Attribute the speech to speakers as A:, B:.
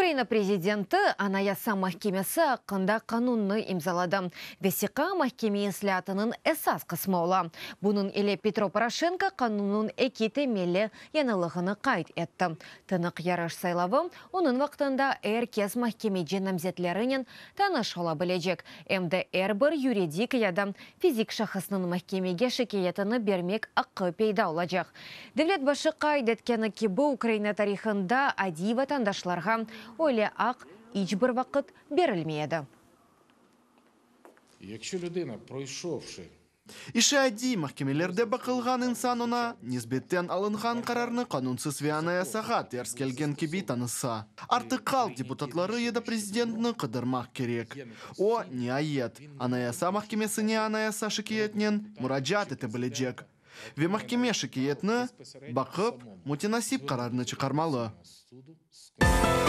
A: Ukraina prezidenti Anayasa mahkemesi aqqında qanunnı imzaladı. Vesiqa mahkeme islâatınıñ esas qısmı ola. Bunıñ ile Petro Poroşenko qanunnıñ eki temelli yañılığını qayd etti, tınıq yarış saylavı, onıñ vaqtında er kes mahkemeci namzetlerinen tanış ola bilecek, em de er bir yuridik ya da fizik şahısnıñ mahkemege şikâyetini bermek aqqı peyda olacaq. Devlet başı qayd etkeni kibi, Ukraina tarihında adiy vatandaşlarğa öyle aq iç bir vaqıt berilmey edi.
B: Якщо людина, пройшовши
C: İşi adiy mahkemelerde baqılğan insan oña nisbeten alınğan qararnı qanunsız ve Anayasağa ters kelgen kibi tanısa, artıq halq deputatları ya da prezidentni qıdırmaq kerek. O, niayet, Anayasa mahkemesine anayasa şikâyetinen muracaat ete bilecek. Ve mahkeme şikâyetni baqıp, mütenasip qararnı çıqarmalı.
B: Суду.